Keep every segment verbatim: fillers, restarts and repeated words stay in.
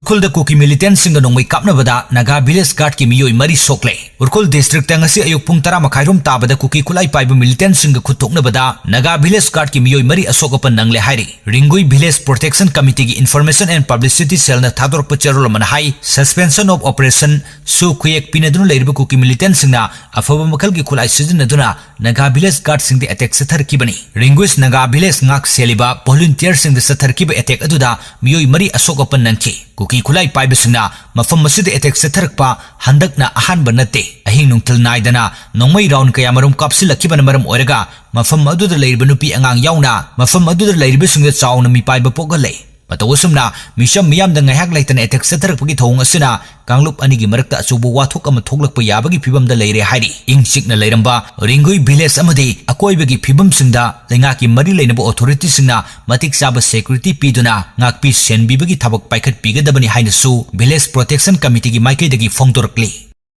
ꯎꯈ꯭ꯔꯨꯜꯗ ꯀꯨꯀꯤ militantꯁꯤꯡꯒ ꯅꯣꯡꯃꯩ ꯀꯥꯞꯅꯕꯗ ꯅꯥꯒꯥ village guardꯀꯤ ꯃꯤꯑꯣꯏ ꯃꯔꯤ ꯁꯣꯛꯂꯦ꯫ ꯎꯈ꯭ꯔꯨꯜ districtꯇ ꯉꯁꯤ ꯑꯌꯨꯛ ꯄꯨꯡ ꯇꯔꯥ ꯃꯈꯥꯏ ꯔꯣꯝ ꯇꯥꯕꯗ ꯀꯨꯀꯤ ꯈꯨꯠꯂꯥꯏ ꯄꯥꯏꯕ militantꯁꯤꯡꯒ ꯈꯨꯠ ꯊꯣꯛꯅꯕꯗ ꯅꯥꯒꯥ village guardꯀꯤ ꯃꯤꯑꯣꯏ ꯃꯔꯤ ꯑꯁꯣꯛ ꯑꯄꯟ ꯅꯪꯂꯦ ꯍꯥꯏꯔꯤ꯫ ꯔꯤꯡꯒꯨꯏ village protection committeeꯒꯤ information and publicity cellꯅ ꯊꯥꯗꯣꯔꯛꯄ ꯆꯦꯔꯣꯜ ꯑꯃꯅ ꯍꯥꯏ, suspension of operation ꯁꯨ ꯈꯨꯌꯦꯛ ꯄꯤꯅꯗꯨꯅ ꯂꯩꯔꯤꯕ ꯀꯨꯀꯤ militantꯁꯤꯡꯅ ꯑꯐꯕ ꯃꯈꯜꯒꯤ ꯈꯨꯠꯂꯥꯏ ꯁꯤꯖꯤꯟꯅꯗꯨꯅ Naga village guardꯁꯤꯡꯗ attack ꯆꯠꯊꯔꯛꯈꯤꯕꯅꯤ꯫ ꯔꯤꯡꯒꯨꯏꯁ Naga village ꯉꯥꯛ ꯁꯦꯜꯂꯤꯕ volunteerꯁꯤꯡꯗ ꯆꯠꯊꯔꯛꯈꯤꯕ attack ꯑꯗꯨꯗ ꯃꯤꯑꯣꯏ ꯃꯔꯤ ꯑꯁꯣꯛ ꯑꯄꯟ ꯅꯪꯈꯤ꯫ ꯀꯨꯀꯤ ꯈꯨꯠꯂꯥꯏ ꯄꯥꯏꯕꯁꯤꯡꯅ ꯃꯐꯝ ꯑꯁꯤꯗ attack ꯆꯠꯊꯔꯛꯄ ꯍꯟꯗꯛꯅ ꯑꯍꯥꯟꯕ ꯅꯠꯇꯦ꯫ ꯑꯍꯤꯡ ꯅꯨꯡꯊꯤꯜ ꯅꯥꯏꯗꯅ ꯅꯣꯡꯃꯩ round ꯀꯌꯥꯃꯔꯨꯝ ꯀꯥꯞꯁꯤꯜꯂꯛꯈꯤꯕꯅ ꯃꯔꯝ ꯑꯣꯏꯔꯒ ꯃꯐꯝ ꯑꯗꯨꯗ ꯂꯩꯔꯤꯕ ꯅꯨꯄꯤ ꯑꯉꯥꯡ ꯌꯥꯎꯅ ꯃꯐꯝ ꯑꯗꯨꯗ ꯂꯩꯔꯤꯕꯁꯤꯡꯗ ꯆꯥꯎꯅ ꯃꯤꯄꯥꯏꯕ ꯄꯣꯛꯍꯜꯂꯦ꯫ ꯃꯇꯧ ꯑꯁꯨꯝꯅ ꯃꯤꯆꯝ ꯃꯤꯌꯥꯝꯗ ꯉꯥꯏꯍꯥꯛ ꯂꯩꯇꯅ attack ꯆꯠꯊꯔꯛꯄꯒꯤ ꯊꯧꯑꯣꯡ ꯑꯁꯤꯅ ꯀꯥꯡꯂꯨꯞ ꯑꯅꯤꯒꯤ ꯃꯔꯛꯇ ꯑꯆꯧꯕ ꯋꯥꯊꯣꯛ ꯑꯃ ꯊꯣꯛꯂꯛꯄ ꯌꯥꯕꯒꯤ ꯐꯤꯕꯝꯗ ꯂꯩꯔꯦ ꯍꯥꯏꯔꯤ꯫ ꯏꯪ ꯆꯤꯛꯅ ꯂꯩꯔꯝꯕ ꯔꯤꯡꯒꯨꯏ village ꯑꯃꯗꯤ ꯑꯀꯣꯏꯕꯒꯤ ꯐꯤꯕꯝꯁꯤꯡꯗ ꯂꯩꯉꯥꯛꯀꯤ ꯃꯔꯤ ꯂꯩꯅꯕ authorityꯁꯤꯡꯅ ꯃꯇꯤꯛ ꯆꯥꯕ security ꯄꯤꯗꯨꯅ ꯉꯥꯛꯄꯤ ꯁꯦꯟꯕꯤꯕꯒꯤ ꯊꯕꯛ ꯄꯥꯏꯈꯠꯄꯤꯒꯗꯕꯅꯤ ꯍꯥꯏꯅꯁꯨ village protection committeeꯒꯤ ꯃꯥꯏꯀꯩꯗꯒꯤ ꯐꯣꯡꯗꯣꯔꯛꯂꯤ꯫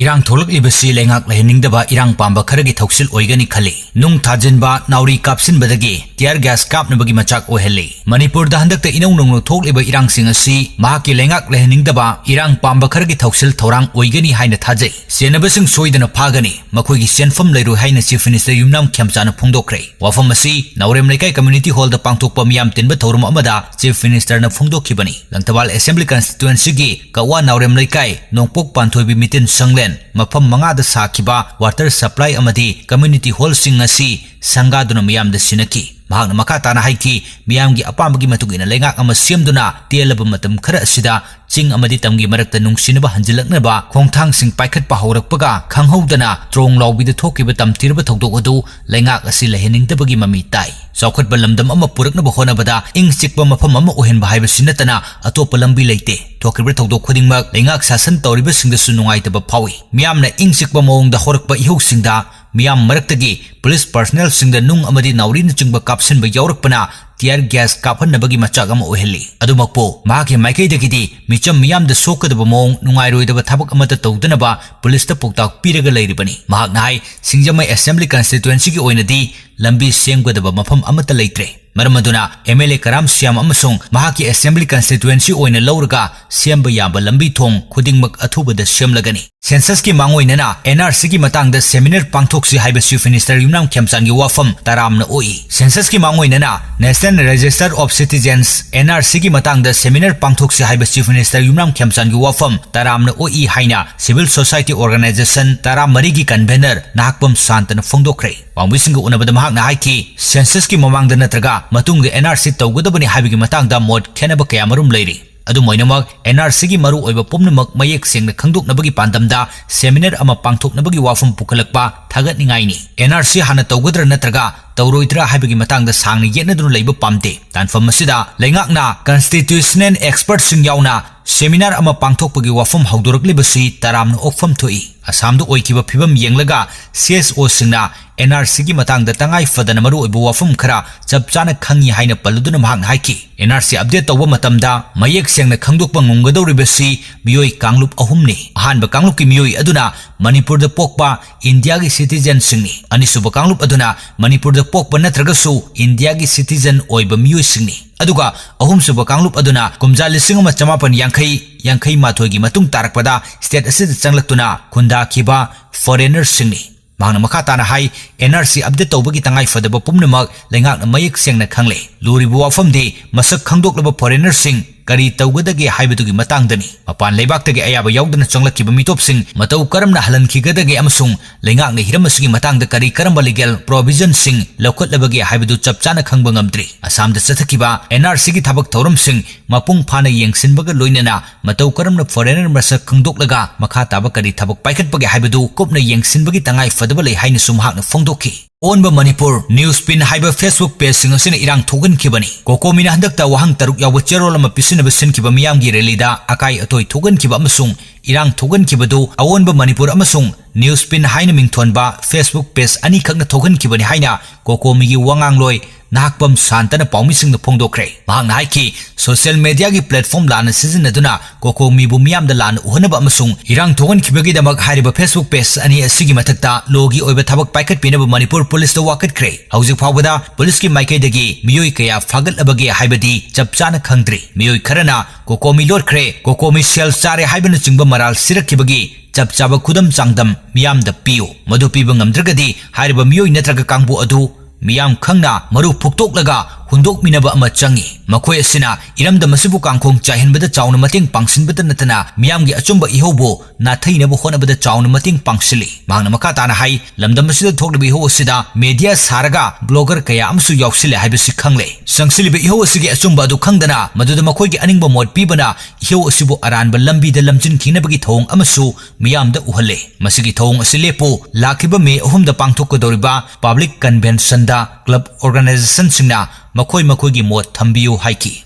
ꯏꯔꯥꯡ ꯊꯣꯛꯂꯛꯂꯤꯕꯁꯤ ꯂꯩꯉꯥꯛ ꯂꯩꯍꯟꯅꯤꯡꯗꯕ ꯏꯔꯥꯡ ꯄꯥꯝꯕ ꯈꯔꯒꯤ ꯊꯧꯁꯤꯜ ꯑꯣꯏꯒꯅꯤ ꯈꯜꯂꯤ꯫ ꯅꯨꯡ ꯊꯥꯖꯤꯟꯕ, ꯅꯥꯎꯔꯤ ꯀꯥꯞꯁꯤꯟꯕꯗꯒꯤ tear gas ꯀꯥꯞꯅꯕꯒꯤ ꯃꯆꯥꯛ ꯑꯣꯏꯍꯜꯂꯤ꯫ ꯃꯅꯤꯄꯨꯔꯗ ꯍꯟꯗꯛꯇ ꯏꯅꯧ ꯅꯧꯅ ꯊꯣꯛꯂꯤꯕ ꯏꯔꯥꯡꯁꯤꯡ ꯑꯁꯤ ꯃꯍꯥꯛꯀꯤ ꯂꯩꯉꯥꯛ ꯂꯩꯍꯟꯅꯤꯡꯗꯕ ꯏꯔꯥꯡ ꯄꯥꯝꯕ ꯈꯔꯒꯤ ꯊꯧꯁꯤꯜ ꯊꯧꯔꯥꯡ ꯑꯣꯏꯒꯅꯤ ꯍꯥꯏꯅ ꯊꯥꯖꯩ꯫ ꯆꯦꯟꯅꯕꯁꯤꯡ ꯁꯣꯏꯗꯅ ꯐꯥꯒꯅꯤ꯫ ꯃꯈꯣꯏꯒꯤ ꯆꯦꯟꯐꯝ ꯂꯩꯔꯣꯏ ꯍꯥꯏꯅ Chief Minister ꯌꯨꯝꯅꯥꯝ ꯈꯦꯝꯆꯥꯅ ꯐꯣꯡꯗꯣꯛꯈ꯭ꯔꯦ꯫ ꯋꯥꯐꯝ ꯑꯁꯤ ꯅꯥꯎꯔꯦꯝ ꯂꯩꯀꯥꯏ community hallꯗ ꯄꯥꯡꯊꯣꯛꯄ ꯃꯤꯌꯥꯝ ꯇꯤꯟꯕ ꯊꯧꯔꯝ ꯑꯃꯗ Chief Ministerꯅ ꯐꯣꯡꯗꯣꯛꯈꯤꯕꯅꯤ꯫ ꯂꯪꯊꯕꯥꯜ Assembly constituencyꯒꯤ ꯀꯛꯋꯥ ꯅꯥꯎꯔꯦꯝ ꯂꯩꯀꯥꯏ ꯅꯣꯡꯄꯣꯛ ꯄꯥꯟꯊꯣꯏꯕꯤ ꯃꯤꯇꯤꯟ ꯁꯪꯂꯦꯟ ꯃꯐꯝ ꯃꯉꯥꯗ ꯁꯥꯈꯤꯕ water supply ꯑꯃꯗꯤ community hallꯁꯤꯡ ꯑꯁꯤ ꯁꯪꯒꯥꯗꯨꯅ ꯃꯤꯌꯥꯝꯗ ꯁꯤꯟꯅꯈꯤ꯫ ꯃꯍꯥꯛꯅ ꯃꯈꯥ ꯇꯥꯅ ꯍꯥꯏꯈꯤ, ꯃꯤꯌꯥꯝꯒꯤ ꯑꯄꯥꯝꯕꯒꯤ ꯃꯇꯨꯡ ꯏꯟꯅ ꯂꯩꯉꯥꯛ ꯑꯃ ꯁꯦꯝꯗꯨꯅ ꯇꯦꯜꯂꯕ ꯃꯇꯝ ꯈꯔ ꯑꯁꯤꯗ ꯆꯤꯡ ꯑꯃꯗꯤ ꯇꯝꯒꯤ ꯃꯔꯛꯇ ꯅꯨꯡꯁꯤꯅꯕ ꯍꯟꯖꯤꯜꯂꯛꯅꯕ ꯈꯣꯡꯊꯥꯡꯁꯤꯡ ꯄꯥꯏꯈꯠꯄ ꯍꯧꯔꯛꯄꯒ ꯈꯪꯍꯧꯗꯅ ꯇ꯭ꯔꯣꯡ ꯂꯥꯎꯕꯤꯗ ꯊꯣꯛꯈꯤꯕ ꯇꯝꯊꯤꯔꯕ ꯊꯧꯗꯣꯛ ꯑꯗꯨ ꯂꯩꯉꯥꯛ ꯑꯁꯤ ꯂꯩꯍꯟꯅꯤꯡꯗꯕꯒꯤ ꯃꯃꯤ ꯇꯥꯏ꯫ ꯆꯥꯎꯈꯠꯄ ꯂꯝꯗꯝ ꯑꯃ ꯄꯨꯔꯛꯅꯕ ꯍꯣꯠꯅꯕꯗ ꯏꯪ ꯆꯤꯛꯄ ꯃꯐꯝ ꯑꯃ ꯑꯣꯏꯍꯟꯕ ꯍꯥꯏꯕꯁꯤ ꯅꯠꯇꯅ ꯑꯇꯣꯞꯄ ꯂꯝꯕꯤ ꯂꯩꯇꯦ꯫ ꯊꯣꯛꯈꯤꯕ ꯊꯧꯗꯣꯛ ꯈꯨꯗꯤꯡꯃꯛ ꯂꯩꯉꯥꯛ ꯁꯥꯁꯟ ꯇꯧꯔꯤꯕꯁꯤꯡꯗꯁꯨ ꯅꯨꯡꯉꯥꯏꯇꯕ ꯐꯥꯎꯏ꯫ ꯃꯤꯌꯥꯝꯅ ꯏꯪ ꯆꯤꯛꯄ ꯃꯑꯣꯡꯗ ꯍꯧꯔꯛꯄ ꯏꯍꯧꯁꯤꯡꯗ ꯃꯤꯌꯥꯝ ꯃꯔꯛꯇꯒꯤ police personnelꯁꯤꯡꯗ ꯅꯨꯡ ꯑꯃꯗꯤ ꯅꯥꯎꯔꯤꯅꯆꯤꯡꯕ ꯀꯥꯞꯁꯤꯟꯕ ꯌꯥꯎꯔꯛꯄꯅ tear gas ꯀꯥꯞꯍꯟꯅꯕꯒꯤ ꯃꯆꯥꯛ ꯑꯃ ꯑꯣꯏꯍꯜꯂꯤ꯫ ꯑꯗꯨꯃꯛꯄꯨ ꯃꯍꯥꯛꯀꯤ ꯃꯥꯏꯀꯩꯗꯒꯤꯗꯤ ꯃꯤꯆꯝ ꯃꯤꯌꯥꯝꯗ ꯁꯣꯛꯀꯗꯕ ꯃꯑꯣꯡ, ꯅꯨꯡꯉꯥꯏꯔꯣꯏꯗꯕ ꯊꯕꯛ ꯑꯃꯠꯇ ꯇꯧꯗꯅꯕ policeꯇ ꯄꯥꯎꯇꯥꯛ ꯄꯤꯔꯒ ꯂꯩꯔꯤꯕꯅꯤ꯫ ꯃꯍꯥꯛꯅ ꯍꯥꯏ, ꯁꯤꯡꯖꯃꯩ Assembly constituencyꯒꯤ ꯑꯣꯏꯅꯗꯤ ꯂꯝꯕꯤ ꯁꯦꯝꯒꯗꯕ ꯃꯐꯝ ꯑꯃꯠꯇ ꯂꯩꯇ꯭ꯔꯦ꯫ ꯃꯔꯝ ꯑꯗꯨꯅ MLA ꯀꯔꯥꯝ ꯁ꯭ꯌꯥꯝ ꯑꯃꯁꯨꯡ ꯃꯍꯥꯛꯀꯤ assembly constituency ꯑꯣꯏꯅ ꯂꯧꯔꯒ ꯁꯦꯝꯕ ꯌꯥꯕ ꯂꯝꯕꯤ ꯊꯣꯡ ꯈꯨꯗꯤꯡꯃꯛ ꯑꯊꯨꯕꯗ ꯁꯦꯝꯂꯒꯅꯤ꯫ Census ꯀꯤ ꯃꯥꯡꯑꯣꯏꯅꯅ NRC ꯒꯤ ꯃꯇꯥꯡꯗ seminar ꯄꯥꯡꯊꯣꯛꯁꯤ ꯍꯥꯏꯕ Chief Minister ꯌꯨꯝꯅꯥꯝ ꯈꯦꯝꯆꯥꯟꯒꯤ ꯋꯥꯐꯝ ꯇꯔꯥꯝꯅ ꯑꯣꯛꯏ꯫ Census ꯀꯤ ꯃꯥꯡꯑꯣꯏꯅꯅ National Register of Citizens, NRC ꯒꯤ ꯃꯇꯥꯡꯗ seminar ꯄꯥꯡꯊꯣꯛꯁꯤ ꯍꯥꯏꯕ Chief Minister ꯌꯨꯝꯅꯥꯝ ꯈꯦꯝꯆꯥꯟꯒꯤ ꯋꯥꯐꯝ ꯇꯔꯥꯝꯅ ꯑꯣꯛꯏ ꯍꯥꯏꯅ civil society organization ꯇꯔꯥꯃꯔꯤꯒꯤ convener Nahakpam ꯁꯥꯟꯇꯅ ꯐꯣꯡꯗꯣꯛꯈ꯭ꯔꯦ꯫ ꯄꯥꯎꯃꯤꯁꯤꯡꯒ ꯎꯅꯕꯗ ꯃꯍꯥꯛꯅ ꯍꯥꯏꯈꯤ, census ꯀꯤ ꯃꯃꯥꯡꯗ ꯅꯠꯇ꯭ꯔꯒ ꯃꯇꯨꯡꯗ NRC ꯇꯧꯒꯗꯕꯅꯤ ꯍꯥꯏꯕꯒꯤ ꯃꯇꯥꯡꯗ ꯃꯣꯠ ꯈꯦꯠꯅꯕ ꯀꯌꯥꯃꯔꯨꯝ ꯂꯩꯔꯤ꯫ ꯑꯗꯨꯝ ꯑꯣꯏꯅꯃꯛ, NRC ꯒꯤ ꯃꯔꯨꯑꯣꯏꯕ ꯄꯨꯝꯅꯃꯛ ꯃꯌꯦꯛ ꯁꯦꯡꯅ ꯈꯪꯗꯣꯛꯅꯕꯒꯤ ꯄꯥꯟꯗꯝꯗ seminar ꯑꯃ ꯄꯥꯡꯊꯣꯛꯅꯕꯒꯤ ꯋꯥꯐꯝ ꯄꯨꯈꯠꯂꯛꯄ ꯊꯥꯒꯠꯅꯤꯡꯉꯥꯏꯅꯤ꯫ NRC ꯍꯥꯟꯅ ꯇꯧꯒꯗ꯭ꯔꯥ ꯅꯠꯇ꯭ꯔꯒ ꯇꯧꯔꯣꯏꯗ꯭ꯔꯥ ꯍꯥꯏꯕꯒꯤ ꯃꯇꯥꯡꯗ ꯁꯥꯡꯅ ꯌꯦꯠꯅꯗꯨꯅ ꯂꯩꯕ ꯄꯥꯝꯗꯦ꯫ ꯇꯥꯟꯐꯝ ꯑꯁꯤꯗ ꯂꯩꯉꯥꯛꯅ constitutional expert ꯁꯤꯡ ꯌꯥꯎꯅ seminar ꯑꯃ ꯄꯥꯡꯊꯣꯛꯄꯒꯤ ꯋꯥꯐꯝ ꯍꯧꯗꯣꯔꯛꯂꯤꯕꯁꯤ ꯇꯔꯥꯝꯅ ꯑꯣꯛꯐꯝ ꯊꯣꯛꯏ꯫ ꯑꯁꯥꯝꯗ ꯑꯣꯏꯈꯤꯕ ꯐꯤꯕꯝ ꯌꯦꯡꯂꯒ CSO ꯁꯤꯡꯅ NRC ꯒꯤ ꯃꯇꯥꯡꯗ ꯇꯉꯥꯏ ꯐꯗꯅ ꯃꯔꯨꯑꯣꯏꯕ ꯋꯥꯐꯝ ꯈꯔ ꯆꯞ ꯆꯥꯅ ꯈꯪꯏ ꯍꯥꯏꯅ ꯄꯜꯂꯗꯨꯅ ꯃꯍꯥꯛꯅ ꯍꯥꯏꯈꯤ, NRC update ꯇꯧꯕ ꯃꯇꯝꯗ ꯃꯌꯦꯛ ꯁꯦꯡꯅ ꯈꯪꯗꯣꯛꯄ ꯉꯝꯒꯗꯧꯔꯤꯕꯁꯤ ꯃꯤꯑꯣꯏ ꯀꯥꯡꯂꯨꯞ ꯑꯍꯨꯝꯅꯤ꯫ ꯑꯍꯥꯟꯕ ꯀꯥꯡꯂꯨꯞꯀꯤ ꯃꯤꯑꯣꯏ ꯑꯗꯨꯅ ꯃꯅꯤꯄꯨꯔꯗ ꯄꯣꯛꯄ ꯏꯟꯗꯤꯌꯥꯒꯤ citizen ꯁꯤꯡꯅꯤ꯫ ꯑꯅꯤꯁꯨꯕ ꯀꯥꯡꯂꯨꯞ ꯑꯗꯨꯅ ꯃꯅꯤꯄꯨꯔꯗ ꯄꯣꯛꯄ ꯅꯠꯇ꯭ꯔꯒꯁꯨ ꯏꯟꯗꯤꯌꯥꯒꯤ citizen ꯑꯣꯏꯕ ꯃꯤꯑꯣꯏꯁꯤꯡꯅꯤ꯫ ꯑꯗꯨꯒ ꯑꯍꯨꯝꯁꯨꯕ ꯀꯥꯡꯂꯨꯞ ꯑꯗꯨꯅ ꯀꯨꯝꯖꯥ ꯂꯤꯁꯤꯡ ꯑꯃ ꯆꯃꯥꯄꯟ ꯌꯥꯡꯈꯩ, ꯌꯥꯡꯈꯩ ꯃꯥꯊꯣꯏꯒꯤ ꯃꯇꯨꯡ ꯇꯥꯔꯛꯄꯗ state ꯑꯁꯤꯗ ꯆꯪꯂꯛꯇꯨꯅ ꯈꯨꯟꯗꯥꯈꯤꯕ foreigner ꯁꯤꯡꯅꯤ꯫ ꯃꯍꯥꯛꯅ ꯃꯈꯥ ꯇꯥꯅ ꯍꯥꯏ, NRC update ꯇꯧꯕꯒꯤ ꯇꯉꯥꯏ ꯐꯗꯕ ꯄꯨꯝꯅꯃꯛ ꯂꯩꯉꯥꯛꯅ ꯃꯌꯦꯛ ꯁꯦꯡꯅ ꯈꯪꯂꯦ꯫ ꯂꯨꯔꯤꯕ ꯋꯥꯐꯝꯗꯤ ꯃꯁꯛ ꯈꯪꯗꯣꯛꯂꯕ foreigner ꯁꯤꯡ ꯀꯔꯤ ꯇꯧꯒꯗꯒꯦ ꯍꯥꯏꯕꯗꯨꯒꯤ ꯃꯇꯥꯡꯗꯅꯤ꯫ ꯃꯄꯥꯟ ꯂꯩꯕꯥꯛꯇꯒꯤ ꯑꯌꯥꯕ ꯌꯥꯎꯗꯅ ꯆꯪꯂꯛꯈꯤꯕ ꯃꯤꯇꯣꯞꯁꯤꯡ ꯃꯇꯧ ꯀꯔꯝꯅ ꯍꯜꯍꯟꯈꯤꯒꯗꯒꯦ ꯑꯃꯁꯨꯡ ꯂꯩꯉꯥꯛꯅ ꯍꯤꯔꯝ ꯑꯁꯤꯒꯤ ꯃꯇꯥꯡꯗ ꯀꯔꯤ ꯀꯔꯝꯕ legal provision ꯁꯤꯡ ꯂꯧꯈꯠꯂꯕꯒꯦ ꯍꯥꯏꯕꯗꯨ ꯆꯞ ꯆꯥꯅ ꯈꯪꯕ ꯉꯝꯗ꯭ꯔꯤ꯫ ꯑꯁꯥꯝꯗ ꯆꯠꯊꯈꯤꯕ NRC ꯒꯤ ꯊꯕꯛ ꯊꯧꯔꯝꯁꯤꯡ ꯃꯄꯨꯡ ꯐꯥꯅ ꯌꯦꯡꯁꯤꯟꯕꯒ ꯂꯣꯏꯅꯅ ꯃꯇꯧ ꯀꯔꯝꯅ foreigner ꯃꯁꯛ ꯈꯪꯗꯣꯛꯂꯒ ꯃꯈꯥ ꯇꯥꯕ ꯀꯔꯤ ꯊꯕꯛ ꯄꯥꯏꯈꯠꯄꯒꯦ ꯍꯥꯏꯕꯗꯨ ꯀꯨꯞꯅ ꯌꯦꯡꯁꯤꯟꯕꯒꯤ ꯇꯉꯥꯏ ꯐꯗꯕ ꯂꯩ ꯍꯥꯏꯅꯁꯨ ꯃꯍꯥꯛꯅ ꯐꯣꯡꯗꯣꯛꯈꯤ꯫ ꯑꯑꯣꯟꯕ ꯃꯅꯤꯄꯨꯔ, Newspin ꯍꯥꯏꯕ Facebook page ꯁꯤꯡ ꯑꯁꯤꯅ ꯏꯔꯥꯡ ꯊꯣꯛꯍꯟꯈꯤꯕꯅꯤ꯫ ꯀꯣꯀꯣꯃꯤꯅ ꯍꯟꯗꯛꯇ ꯋꯥꯍꯪ ꯇꯔꯨꯛ ꯌꯥꯎꯕ ꯆꯦꯔꯣꯜ ꯑꯃ ꯄꯤꯁꯤꯟꯅꯕ ꯁꯤꯟꯈꯤꯕ ꯃꯤꯌꯥꯝꯒꯤ rally ꯗ ꯑꯀꯥꯏ ꯑꯇꯣꯏ ꯊꯣꯛꯍꯟꯈꯤꯕ ꯑꯃꯁꯨꯡ ꯏꯔꯥꯡ ꯊꯣꯛꯍꯟꯈꯤꯕꯗꯨ ꯑꯑꯣꯟꯕ ꯃꯅꯤꯄꯨꯔ ꯑꯃꯁꯨꯡ Newspin ꯍꯥꯏꯅ ꯃꯤꯡꯊꯣꯟꯕ Facebook page ꯑꯅꯤꯈꯛꯅ ꯊꯣꯛꯍꯟꯈꯤꯕꯅꯤ ꯍꯥꯏꯅ ꯀꯣꯀꯣꯃꯤꯒꯤ ꯋꯥꯉꯥꯡꯂꯣꯏ ꯅꯍꯥꯛꯄꯝ ꯁꯥꯟꯇꯅ ꯄꯥꯎꯃꯤꯁꯤꯡꯗ ꯐꯣꯡꯗꯣꯛꯈ꯭ꯔꯦ꯫ ꯃꯍꯥꯛꯅ ꯍꯥꯏꯈꯤ, social media ꯒꯤ platform ꯂꯥꯟꯅ ꯁꯤꯖꯤꯟꯅꯗꯨꯅ ꯀꯣꯀꯣꯃꯤꯕꯨ ꯃꯤꯌꯥꯝꯗ ꯂꯥꯟꯅ ꯎꯍꯟꯅꯕ ꯑꯃꯁꯨꯡ ꯏꯔꯥꯡ ꯊꯣꯛꯍꯟꯈꯤꯕꯒꯤꯗꯃꯛ ꯍꯥꯏꯔꯤꯕ Facebook page ꯑꯅꯤ ꯑꯁꯤꯒꯤ ꯃꯊꯛꯇ law ꯒꯤ ꯑꯣꯏꯕ ꯊꯕꯛ ꯄꯥꯏꯈꯠꯄꯤꯅꯕ ꯃꯅꯤꯄꯨꯔ ꯄꯨꯂꯤꯁꯇ ꯋꯥꯀꯠꯈ꯭ꯔꯦ꯫ ꯍꯧꯖꯤꯛ ꯐꯥꯎꯕꯗ ꯄꯨꯂꯤꯁꯀꯤ ꯃꯥꯏꯀꯩꯗꯒꯤ ꯃꯤꯑꯣꯏ ꯀꯌꯥ ꯐꯥꯒꯠꯂꯕꯒꯦ ꯍꯥꯏꯕꯗꯤ ꯆꯞ ꯆꯥꯅ ꯈꯪꯗ꯭ꯔꯤ꯫ ꯃꯤꯑꯣꯏ ꯈꯔꯅ ꯀꯣꯀꯣꯃꯤ ꯂꯣꯠꯈ꯭ꯔꯦ, ꯀꯣꯀꯣꯃꯤ ꯁꯦꯜ ꯆꯥꯔꯦ ꯍꯥꯏꯕꯅꯆꯤꯡꯕ ꯃꯔꯥꯜ ꯁꯤꯔꯛꯈꯤꯕꯒꯤ ꯆꯞ ꯆꯥꯕ ꯈꯨꯗꯝ ꯆꯥꯡꯗꯝ ꯃꯤꯌꯥꯝꯗ ꯄꯤꯌꯨ꯫ ꯃꯗꯨ ꯄꯤꯕ ꯉꯝꯗ꯭ꯔꯒꯗꯤ ꯍꯥꯏꯔꯤꯕ ꯃꯤꯑꯣꯏ ꯅꯠꯇ꯭ꯔꯒ ꯀꯥꯡꯕꯨ ꯑꯗꯨ ꯃꯤꯌꯥꯝ ꯈꯪꯅ ꯃꯔꯨ ꯐꯨꯛꯇꯣꯛꯂꯒ ꯍꯨꯟꯗꯣꯛꯃꯤꯟꯅꯕ ꯑꯃ ꯆꯪꯏ꯫ ꯃꯈꯣꯏ ꯑꯁꯤꯅ ꯏꯔꯝꯗꯝ ꯑꯁꯤꯕꯨ ꯀꯥꯡꯈꯣꯡ ꯆꯥꯏꯍꯟꯕꯗ ꯆꯥꯎꯅ ꯃꯇꯦꯡ ꯄꯥꯡꯁꯤꯟꯕꯇ ꯅꯠꯇꯅ ꯃꯤꯌꯥꯝꯒꯤ ꯑꯆꯨꯝꯕ ꯏꯍꯧꯕꯨ ꯅꯥꯊꯩꯅꯕ ꯍꯣꯠꯅꯕꯗ ꯆꯥꯎꯅ ꯃꯇꯦꯡ ꯄꯥꯡꯁꯤꯜꯂꯤ꯫ ꯃꯍꯥꯛꯅ ꯃꯈꯥ ꯇꯥꯅ ꯍꯥꯏ, ꯂꯝꯗꯝ ꯑꯁꯤꯗ ꯊꯣꯛꯂꯤꯕ ꯏꯍꯧ ꯑꯁꯤꯗ media ꯁꯥꯔꯒ blogger ꯀꯌꯥ ꯑꯃꯁꯨ ꯌꯥꯎꯁꯤꯜꯂꯦ ꯍꯥꯏꯕꯁꯤ ꯈꯪꯂꯦ꯫ ꯆꯪꯁꯤꯜꯂꯤꯕ ꯏꯍꯧ ꯑꯁꯤꯒꯤ ꯑꯆꯨꯝꯕ ꯑꯗꯨ ꯈꯪꯗꯅ ꯃꯗꯨꯗ ꯃꯈꯣꯏꯒꯤ ꯑꯅꯤꯡꯕ ꯃꯣꯠ ꯄꯤꯕꯅ ꯏꯍꯧ ꯑꯁꯤꯕꯨ ꯑꯔꯥꯟꯕ ꯂꯝꯕꯤꯗ ꯂꯝꯖꯤꯟꯈꯤꯅꯕꯒꯤ ꯊꯧꯑꯣꯡ ꯑꯃꯁꯨ ꯃꯤꯌꯥꯝꯗ ꯎꯍꯜꯂꯦ꯫ ꯃꯁꯤꯒꯤ ꯊꯧꯑꯣꯡ ꯑꯁꯤ ꯂꯦꯞꯄꯨ, ꯂꯥꯛꯂꯤꯕ ꯃꯦ ꯑꯍꯨꯝꯗ ꯄꯥꯡꯊꯣꯛꯀꯗꯧꯔꯤꯕ public convention ꯗ club organization ꯁꯤꯡꯅ ꯃꯈꯣꯏ ꯃꯈꯣꯏꯒꯤ ꯃꯣꯠ ꯊꯝꯕꯤꯌꯨ ꯍꯥꯏꯈꯤ꯫